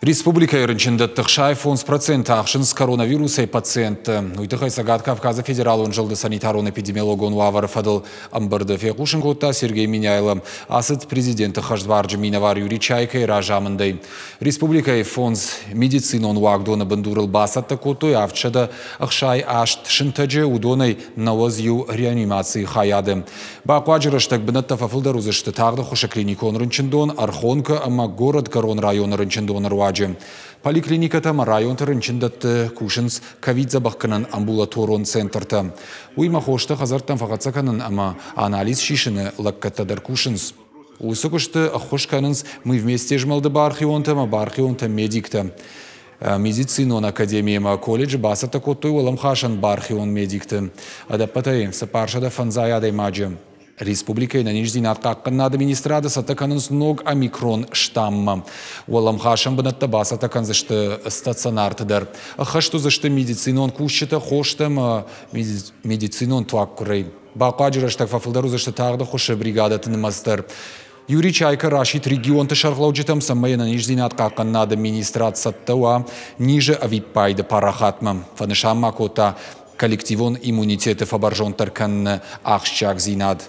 Республикӕйы рынчындӕтты 65% ахсынц коронавирусӕй пациентты. Уый тыххӕй Цӕгат Кавказы федералон зылды санитарон-эпидемиологон уавӕры фӕдыл ӕмбырды фехъусын кодта Сергей Меняйло. Ацыд президенты хӕстбарджы минӕвар Юрий Чайкайы разамындӕй. Республикӕйы фондз медицинон уагдоны бындурыл бацӕттӕ кодтой 768 сынтӕджы, уыдонӕй 91 реанимацийы хайады. Бахъуаджы рӕстӕг бынӕттӕ фӕфылдӕр уыдзысты тагъд ӕххуысы клиникон рынчындон, Ӕрхонкӕ ӕмӕ горӕтгӕрон районы рынчындоны руаджы. Поликлиникӕтӕ ӕмӕ районты рынчындӕтты кусынц ковид-дзӕбӕхгӕнӕн амбулаторон центртӕ. Уыимӕ хостӕ хӕдзӕрттӕм фӕхӕццӕ кӕнын ӕмӕ анализ сисыны лӕггӕдтӕ дӕр кусынц. Уыцы куысты ӕххуыс кӕнынц Мы вместе змӕлды бархионтӕ ӕмӕ бархионтӕ-медиктӕ. Медицинон академийы ӕмӕ колледжы бацӕттӕ кодтой уӕлӕмхасӕн бархион медикты. Ӕдӕппӕтӕй 450 адӕймаджы. Республикӕйы ӕнӕниздзинад хъахъхъӕнынады министрады цӕттӕ кӕнынц ног омикрон штаммӕ. Уӕлӕмхасӕн бынӕттӕ бацӕттӕ кӕндзысты стационарты дӕр. Ӕххӕст уыдзысты медицинон кусджытӕ, хостӕ ӕмӕ медицинон туаггуырӕй. Бахъуаджы рӕстӕг фӕфылдӕр уыдзысты тагъд ӕххуысы бригадӕты нымӕц дӕр. Юрий Чайка расидт регионты сӕргълӕуджытӕм, цӕмӕй ӕнӕниздзинад хъахъхъӕнынады министрад цӕттӕ уа низы ӕвиппайды парахатмӕ. Фӕнысан ма кодта коллективон иммунитеты фӕбӕрзонддӕр кӕныны ахсджиагдзинад.